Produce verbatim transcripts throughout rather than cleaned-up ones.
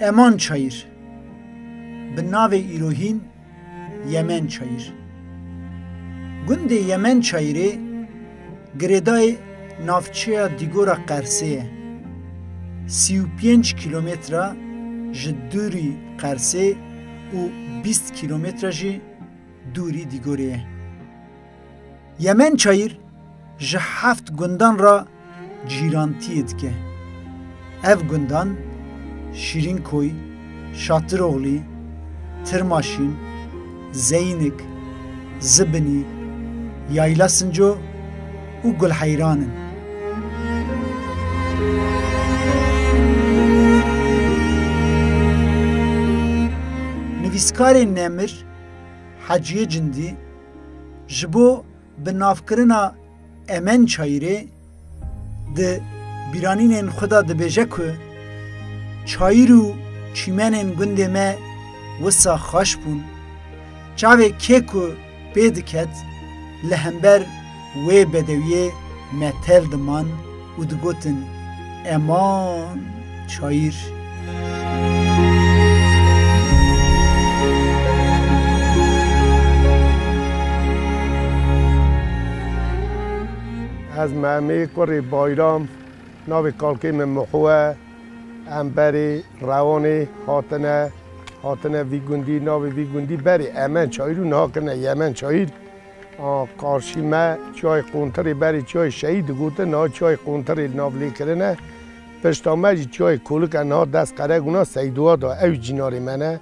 Eman Çayir, bi navê îrohîn Yemen Çayir. Gundê Yemen Çayirê girêdayê navçeya Dîgora Qersê ye. Sî û pênc kîlometre ji dûrî Qersê û bîst kîlometre jî dûrî Dîgorê ye. Yemen Çayir ji heft gundan re cîrantiyê dike. Ev gundan Şîrînkoy, Şatiroxlî, Tirmaşîn, Zeynik, Zibinî, Yayla Sinco û Gulheyran in. Nivîskarê nemir Heciyê Cindî ji bo binavkirina Emen Çayirê di bîranînên xwe de dibêje ku çayir û çîmenên gundê me wisa xweş bûn. Çavê kê ku pê diket, li hember wê bedewiyê me tel diman û digotin, Eman Çayir. Ez Memê kurê Bayram, navê kalkê min Muho ye. Em berê Rewanê hatine, hatine vî gundî, navê vî gundî berê Emen Çayir û niha kirine Yemen Çayir. A, qarşî me çiyayê Quntirê, berê çiyayê Şehîd digotin, niha çiyayê Quntirê li nav lê kirine. Pişta me jî çiyayê Kolik e, niha dest Qeregûna Seydowa da, ew jî cînarê me ne.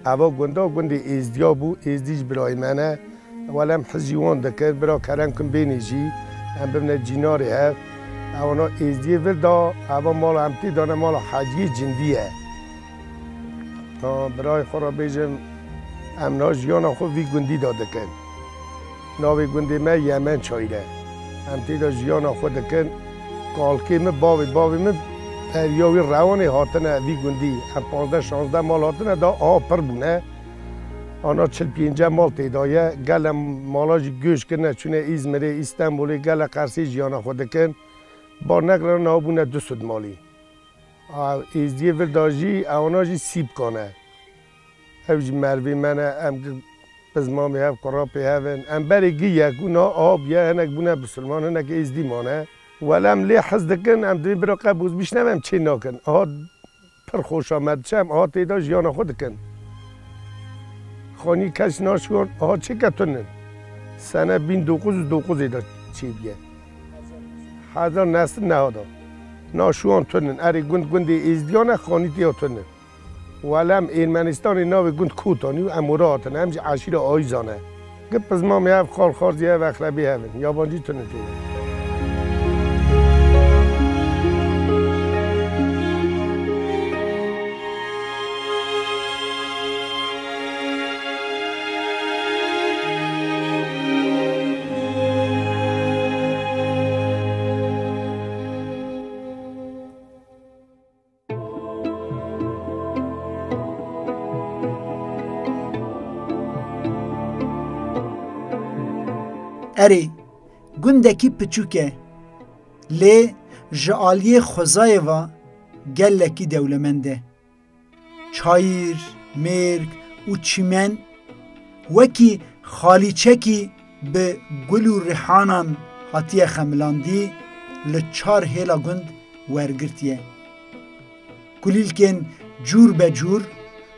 Eva gunda gundê Êzdiya bû, Êzdî ji birayê me ne. Wele em hizî wan dikir, bira kerem kin bênê jî, em bibine cînarê hev. Ewana Êzdiyê vir da, eva mala em tê dane mala Heciyê Cindî ye. Ha, birayê xwe re bêjim, em niha jiyana xwe vî gundî de dikin. Navê gundê me Yemen Çayir e. Em tê de jiyana xwe dikin. Kalkê min, bavê bavê min beriya wî Rewanê hatine vî gundî. Em pazdeh şazdeh mal hatine da, aha pir bûne. Ana çil pênce mal tê de ye. Gelek mala jî göç kirine, çûne Îzmirê, Îstenbolê, gelek Qersê jiyana xwe dikin. Bar nekirine, niha bûne du sed malî. A, Êzdiyê vir da jî, ewana jî Sîpkan e. Ew jî mervê me ne, em gi-, pizmamê hev, kurapê hev in. Em berê gi yek û niha aha bûye, hinek bûne bisilman, hinek Êzdî mane. Wele em lê hez dikin, em divê bira qe bozbîş nebe, em çê nakin. Aha pir xweşa me diçe, em aha tê de jiyana xwe dikin. Xanî kes naşiwan, aha çêke tun in. Sene bin dokuz yüz dokuzê de çêbûye. Hezar neh sed neha de. Niha şiwan tun in. Erê gund gundê Êzdiyan e, xanî tê ya tun in. Wele em Ermenistanê navê gund Kot anî û em ora hatine. Em jî eşîra Ayîzan e. Gi pizmamê hev, xal xarzî hev, eqrebê hev in. Yabancî tune tê de. Erê, gundekî piçûk e, lê ji aliyê xwezayê ve gelekî dewlemend e. Çayir, mêrg û çîmen wekî xalîçekî bi gul û rihanan hatiye xemilandî, li çar hêla gund wergirtiye. Kulîlkên cûr be cûr,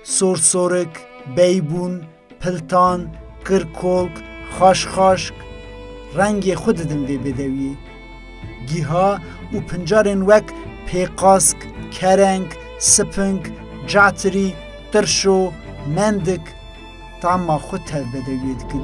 sorsorik, beybûn, piltan, kirkolk, xaşxaşk rengê xwe didin vê bedewiyê. Giha û pincarên wek pêqask, kereng, siping, catirî, tirşo, mendik, tama xwe tev bedewiyê dikin.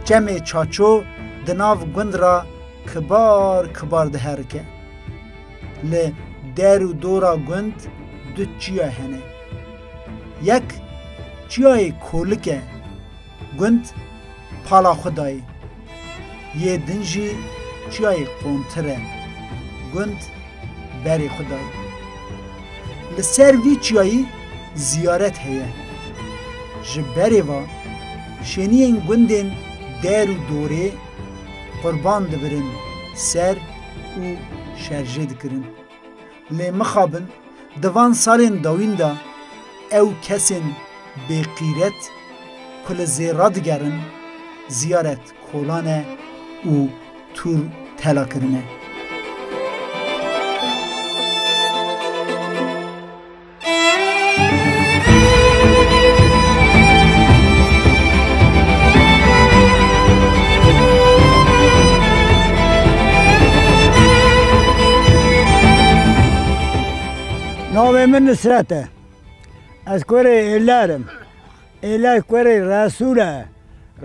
Çemê Çaço di nav gund ra kibar kibar diherike. Li der û dora gund du çiya hene. Yek çiyayê Kolik e, gund pala xwe dayê. Yê din jî çiyayê Qontir e, gund berê xwe dayê. Li ser vî çiyayî ziyaret heye. Ji berê ve şêniyên gundên der û dorê qurban dibirin ser û şerjê dikirin. Lê mixabin di van salên dawîn de ew kesên bêqîret ku li zêra digerin, ziyaret kolan e û tûr tela kirine. Navê min Nisret e. Ez kurê Êler im. Êler kurê Resûl e.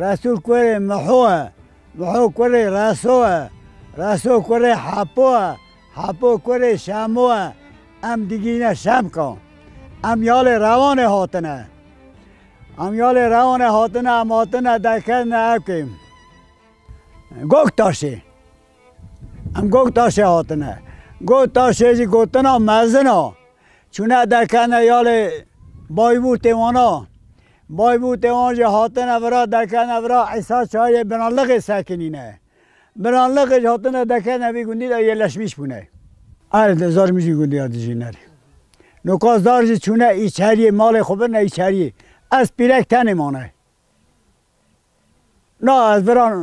Resûl kurê Miho e. Miho kurê Reso e. Reso kurê Hepo e. Hepo kurê Şemo e. Em digîne Şemka. Em yalê Rewanê hatine. Em yalê Rewanê hatine, em hatine derketine evkê. Goktaşê. Em Goktaşê hatine. Goktaşê jî gotina mezin a. Çûne derketine yalê Baybûtê wana. Baybûtê wan jî hatine vira, derketine vira Îsa Çayê Binanlixê sekinîne. Binanlixê jî hatine derketine vî gundî de yerleşmiş bûne. Erê de zar min jî gundî ya dijîne. Noka zar jî çûne îçeriyê, malê xwe birine îçeriyê. Ez pîrek tenê mane. Na, ez vira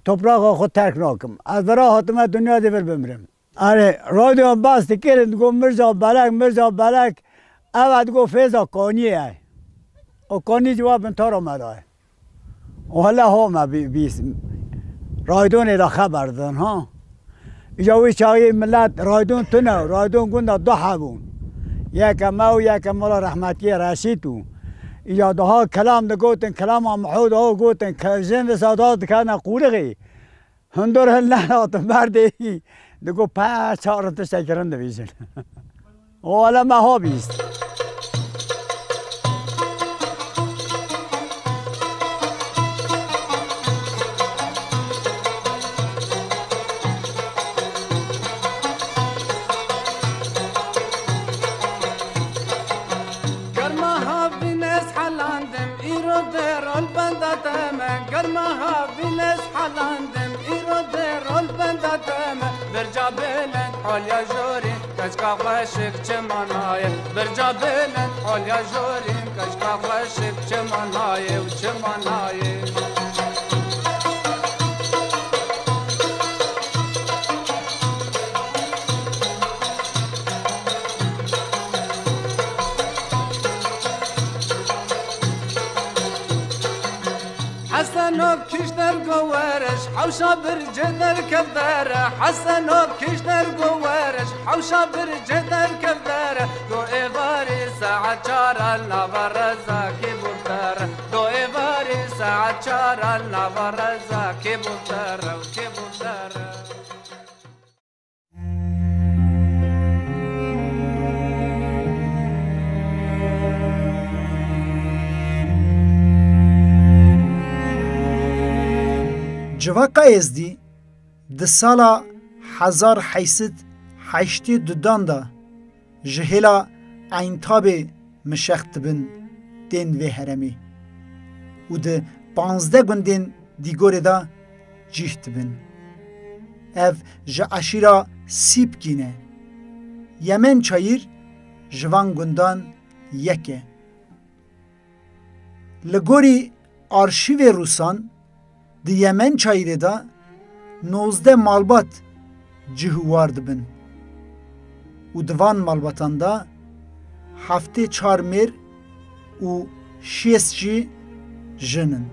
topraxa xwe terk nakim. Ez vira hatime dinya dê vir bimrim. Erê, radyoya bas dikirin, digot Mirza Belek, Mirza Belek, ev e digot Fêza Kaniyê ye. O Kanî civab bin tara me daye. O hele ha me bî-, bîst. Raydonê de xeber didin, ha. Îca wî çaxî milet raydon tune, raydon gunda du hebûn. Yeke me û yeke mala rehmetiyê Reşîd û. Îca daha kelam digotin, kelama Miho daha gotin, ke-, jin visa da dikene qûrixê. Hundur hin nehatin berdê. Digot, "Pe, çar tiştekî rind dibêjin." O hele me ha bîst. Germa havîn ez helandim, îro de rol benda te me. Germa havîn ez helandim, îro de rol benda te me. Birca bilind holya jorî, keçka xweşik çima nayê. Birca bilind holya jorî, keçka xweşik çima nayê û çima nayê. Heseno kişter goveriş, hewşa bir ceder kevdere. Heseno kişter goveriş, hewşa bir ceder kevdere. Do êvarî saet çar el nava reza kî bûter. Do êvarî saet çar el nava reza kî bûter, kî bûter. Civaka Êzdî di sala hezar heyt sed heştê dudan de ji hêla Eyntabê mişex dibin tên vê herêmê û di panzdeh gundên Dîgorê de cih dibin. Ev ji eşîra Sîpkî ne. Yemen Çayîr ji van gundan yek e. Li gorî arşîvê Rûsan, di Yemen Çayîrê de nozdeh malbat cih û war dibin û di van malbatan de heftê çar mêr û şêst jî jin in.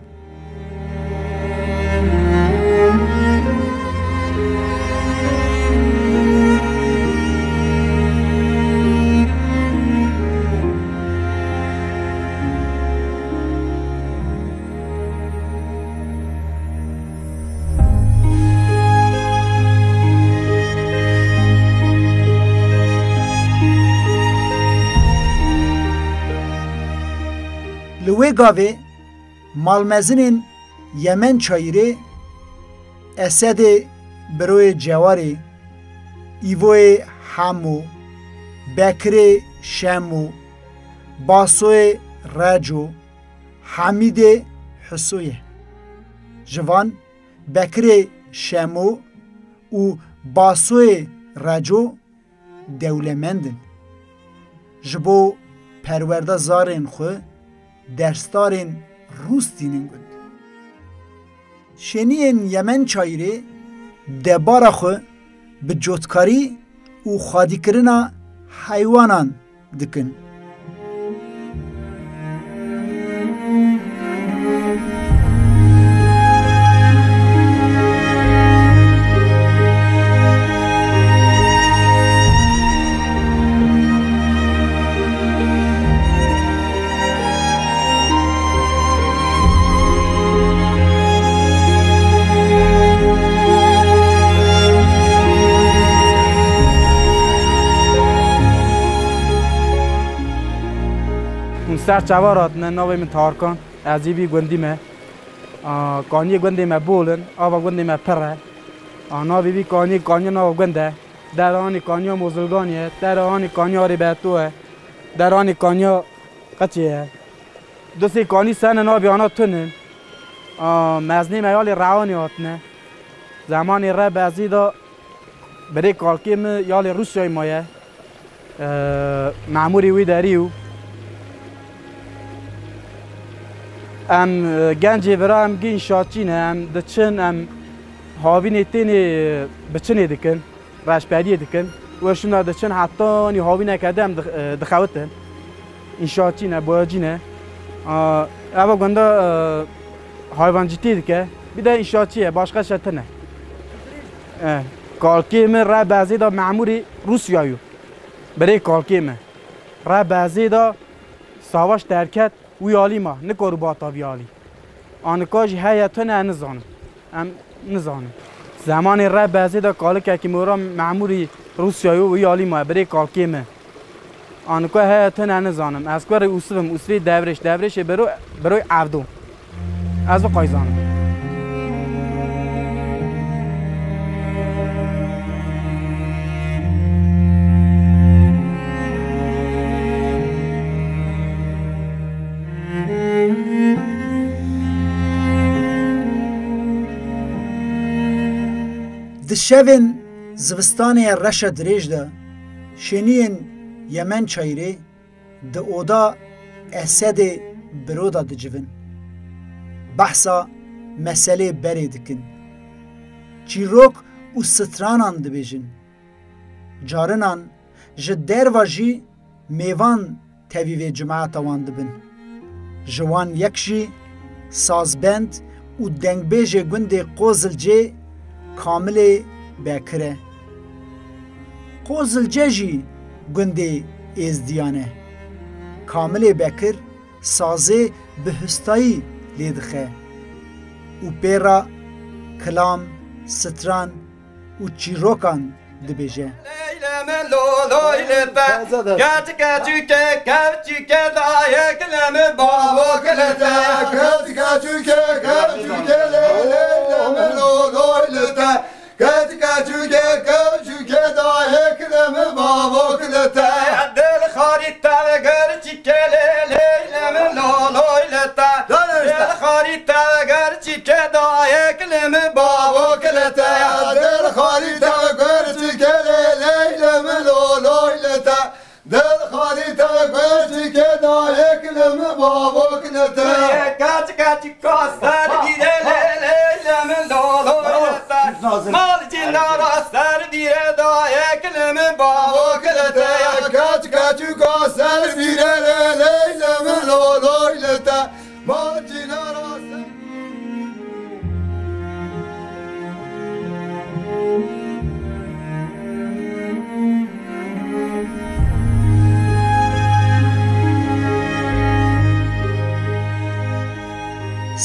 Gavê malmezinên Yemen Çayirê, Esedê Biroyê Cewarê, Îvoyê Hemo, Bekirê Şemo, Basoyê Reco, Hemîdê Huso ye. Ji van Bekirê Şemo û Basoyê Reco dewlemend in. Ji bo perwerda zarên xwe dersdarên rûs tînin gund. Şêniyên Yemen Çayirê debara xwe bi cotkarî û xwedîkirina heywanan dikin. Hûn ser çavar hatine, navê min Tarkan, ez ê vî gundî me. A, kaniyê gundê me bol in, ava gundê me pir e. A, navê vî kaniyê kaniya nava gund e. Dera anî kaniya Mozilganê ye, dera anî kaniya Rêbeto ye, dera anî kaniya Qeçê ye. Du sê kanî sene navê ana tune. A, mezinê me yalê Rewanê hatine. Zemanê Reb Ezî de birê kalkê min yalê Rûsyayê maye. E, memûrê wî derî û em, e, gencê vira em gî înşaatçî ne, em diçin, em havînê tênê, e, biçinê dikin. Reşberiyê dikin. Û şûna diçin hetanî havîneke de em dix-, e, dixewitin. Înşaatçî ne, boyacî ne. A, eva gunda, e, hayvancîtî dike. Bir de înşaatçî ye, başka şey tine. E, kalkê min Reb Ezî de memûrî Rûsya yo. Birê kalkê min. Reb Ezî de savaş terket. Wî alî ma, nikaribû hata vî alî. Anika jî heye tune, nizanim. Em nizanin. Zemanê Reb Ezî de kalikekî mora memûrî Rûsyayê û wî alî ma, birê kalkê min. Anika heye tune, nizanim. Ez kurê Ûsivim, Ûsivê Devrêş, Devrêşê biro, biroy Evdo. Ez vê qayî zanim. Di şevên zivistanê reşa dirêj de şêniyên Yemen Çayirê di oda Esedê Biro de dicivin. Behsa meselê berê dikin. Çîrok û stranan dibêjin. Carinan ji derva jî mêvan tevî vê cemaeta wan dibin. Ji wan yek jî sazbend û dengbêjê gundê Qozilcê Kamilê Bekir e. Qozilce jî gundê Êzdiyan e. Kamilê Bekir sazê bi hustayî lê dixe û pê re kilam, stran û çîrokan dibêje. Leylê min loloy li te, keçike çûke kevçike dayek li min bavok li te. Keçike çûke kevçike lê, leylê min loloy li te. Keçike çûke kevçike dayek li min bavok li te. Dil xarî te gir çîke lê, leylê min loloy li te. Dil xarî te gir çîke dayek li min bavok li te. Dil xarî te gir çîke lê, leylê min loloy li te. Dil xalî te gul çike dayek li min bavok li te. Keçike çika ser bîre lê, leylê min loloy li te. Mal cinara ser bîre dayek li min bavok li te. Keçike çika ser bîre lê, leylê min loloy li te. Mal cinara ser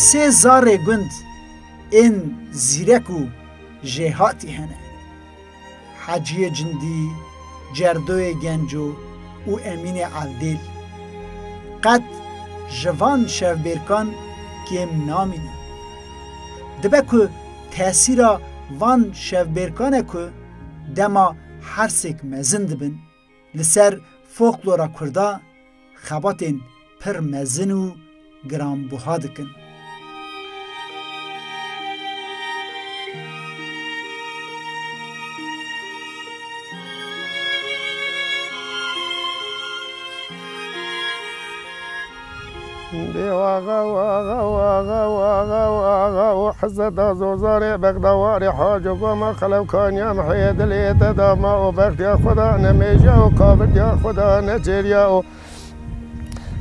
Sê zarê gund ên zîrek û jêhatî hene. Heciyê Cindî, Cerdoyê Genco û Emînê Evdêl. Qet ji van şevbêrkan kêm namîne. Dibe ku tesîra van şevbêrkan e ku dema hersêk mezin dibin, li ser folklora Kurda xebatên pir mezin û giranbuha dikin. Bê waxa, waxa, waxa, waxa, waxa û hizeta zozanê Bexda warê haco goma xelewkaniya mihê dilê te dama û bextiya xwe da nemêjiya û kafirtiya xwe da neçêriya û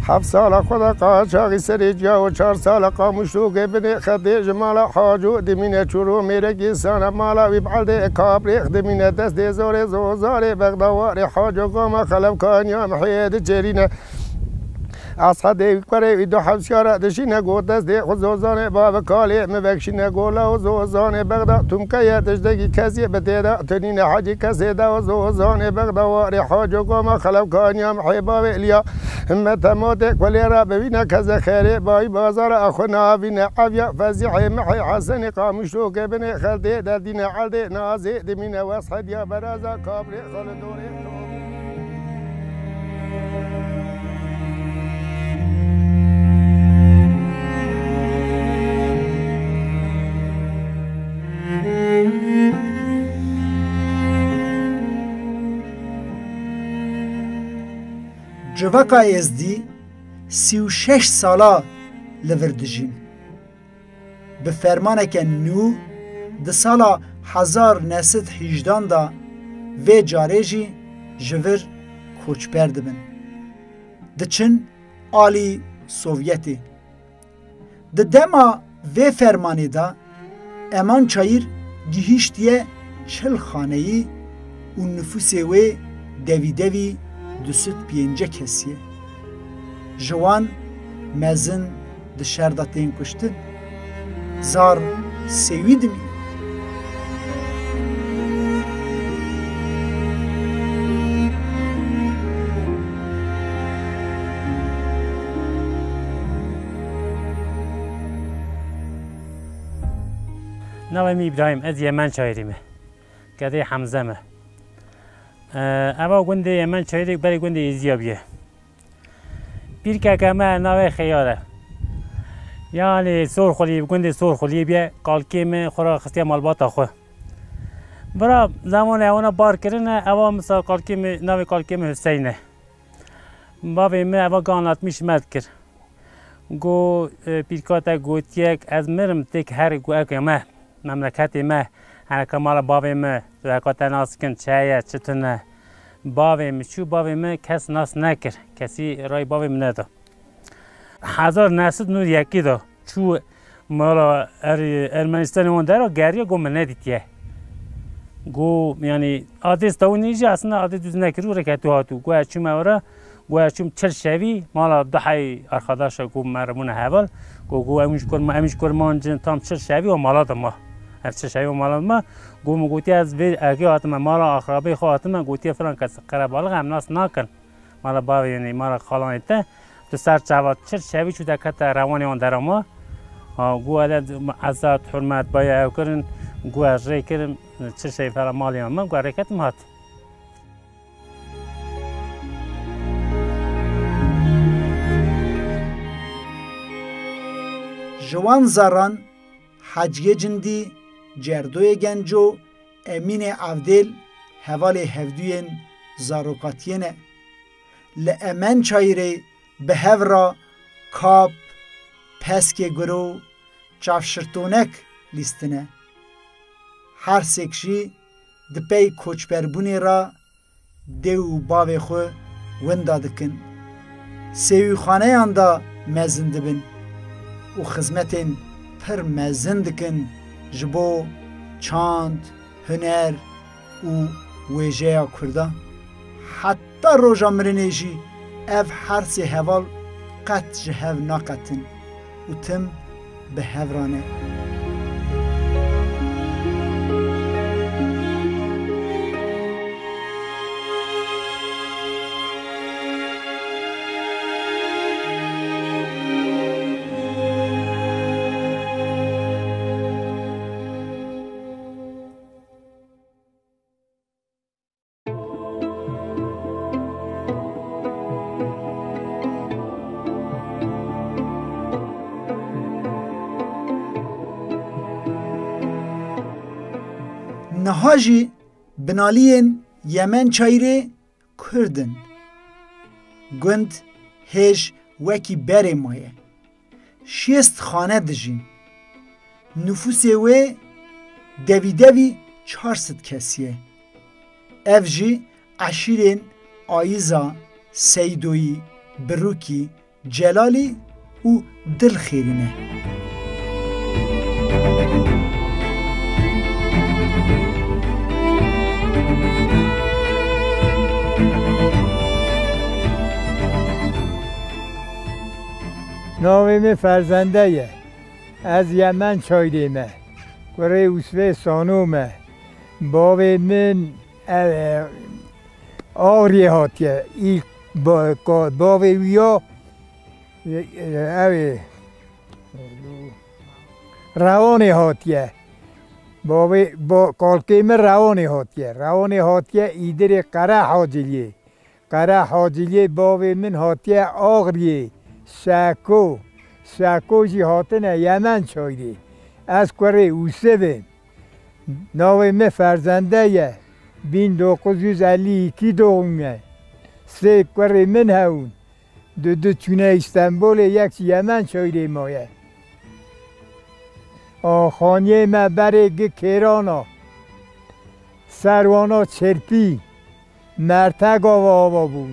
heft sala xwe da qaçaxî serê ciya û çar sala qamûşokê binê xetê ji mala haco dimîne çûr û mêrekî sana mala wî bi erdê kabrêx dimîne destê zorê zozanê Bexda warê haco goma xelewkaniya mihê diçêrîne. Esxedê wî kurê wî du hewsiyara dişîne got, destê xwe zozanê bav kalê min vekşîne got, la û zozanê Bexda tumkeye tiştekî kesê bi tê de tunîne hecî kesê de û zozanê Bexda warê haco goma xelewkaniya mihê bavê liya me temotê kulê re bivîne keze xêrê bayî bazara xwe navîne evya fezîhê mihê Hesenê qamûşokê binê xeltê derdîne erdê nazê dimîne wes hediya beraza kabrê xwe li dorê. Civaka Êzdî sî û şeş sala li vir dijîn. Bi fermaneke nû di sala hezar neh sed hejdan de vê carê jî ji vir koçber dibin. Diçin alî Sovyetê. Di dema vê fermanê de Eman Çayir gihîştiye çil xaneyî û nifûsê wê devî devî du sed pêncî kesî ye. Ji wan mezin di şer de tên kuştin. Zar sêwî dimîne. Navê min Îbrahîm, ez Yemen Çayirî me. Gedê Hemze me. Ee, eva gundê Yemen Çayirî berê gundê Êziya bûye. Pîrkeke me navê Xeyar e. Yanî Sorxulî, gundê Sorxulî bûye, kalkê min xwe re xistiye malbata xwe. Bira, zemanê wana bar kirine, eva misa kalkê min, navê kalkê min Hüseyin e. Bavê min eva ge anlatmîş me dikir. Go, e, pîrka te gotiye, ez mirim têk her go eke me, memleketê me, hereke mala bavê min, tu heka te nas kin, çi heye, çi tune. Bavê min çû, bavê min kes nas nekir. Kesî rayê bavê min neda. Hezar neh sed nod yekî de çû mala Er-, Ermenistanê wan dera geriya go min nedîtiye. Go, yanî, adê stawî jî aslında adê dûz nekir û rêketî hatû. Go ez çûme ora, go ez çûm çil şevî, mala du hey arkadaşa go me re bûne heval. Go, go em ji kurma, em ji kurmancin tam çil şevî û mala de ma. Ev çil şevî û mala de ma. Go min gotiye ez vê erkê hatime, mala axrabê xwe hatime, gotiye filan kes qerebalix em nas nakin. Mala bavê yanî, mala xalanê te, tu ser çava çil şevî çû de kete rewanê wan dera ma. Ha, go ede ezat, hurmet, baya ew kirin, go ez rê kirim, çil şevî fela malê wan min, go rê ketim hat. Ji wan zaran Heciyê Cindî, Cerdoyê Genco, Emînê Evdêl hevalê hevdûyên zarokatiyê ne. Li Emen Çayirê bi hev re kap, peskê guro, çavşirtonek lîstine. Her sêk jî di pey koçberbûnê re dê û bavê xwe winda dikin. Sêwîxaneyan de mezin dibin û xizmetên pir mezin dikin ji bo çand, huner û wêjeya Kurdan. Heta roja mirinê jî ev her sê heval qet ji hev naqetin û tim bi hev re ne. Niha jî binaliyên Yemençayirê Kurd in. Gund hêj wekî berê maye. Şêst xane dijîn. Nufusê wê devî devî çar sed kesî ye. Ev jî eşîrên Ayiza, Seydoyî, Birûkî, Celalî û Dilxêrî ne. Navê min Ferzende ye. Ez Yemençayirê me. Kurê Ûsvê Sano me. Bavê min, e, Ağriyê hatiye. Îlk ba-, ka-, bavê wî ya, e, e, ew ê, Rewanê hatiye. Bavê, ba-, kalkê min Rewanê hatiye. Rewanê hatiye Îdirê Qere Haciliyê. Qere Haciliyê bavê min hatiye Ağriyê. Şeko. Şeko jî hatine Yemençayirê. Ez kurê Ûsivê. Navê min Ferzende ye. Bin dokuz yüz elli iki doğumluyum. Sê kurê min hebûn. Du du çûne Îstenbolê, yek jî Yemençayirê maye. Axaniyê me berê gi Kêrana, ser wana çirpî, mertega ve ava bûn.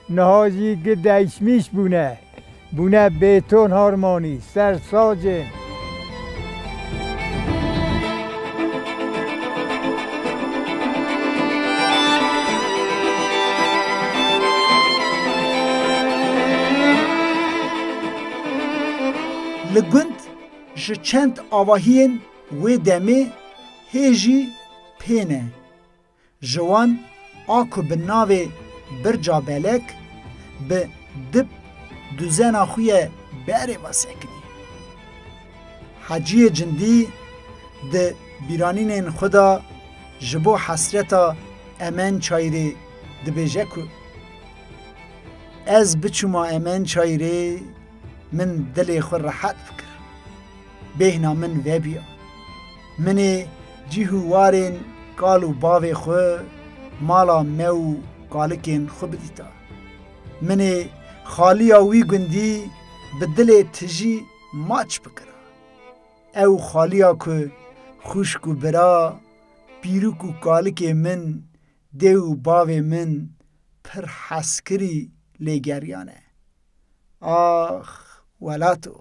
Niha jî gi değişmiş bûne. Bûne bêton harmanî, ser sacên. Li gund ji çend avahiyên wê demê hê jî pê ne. Ji wan a ku bi navê Birca Belek bi dib duzena xwe ye berê ve sekinî. Heciyê Cindî di bîranînên xwe de ji bo hesreta Emençayirê dibêje ku, "Ez biçûma Emençayirê, min dilê xwe rehet bikir. Bêhna min vebiya. Min ê cih û warên kal û bavê xwe, mala me û kalikên xwe bidîta. Min ê xaliya wî gundî bi dilê tijî maç bikira. Ew xaliya ku xwişk û bira, pîrûk û kalikê min, dê û bavê min pir heskirî lê geriyane. Ax, welato."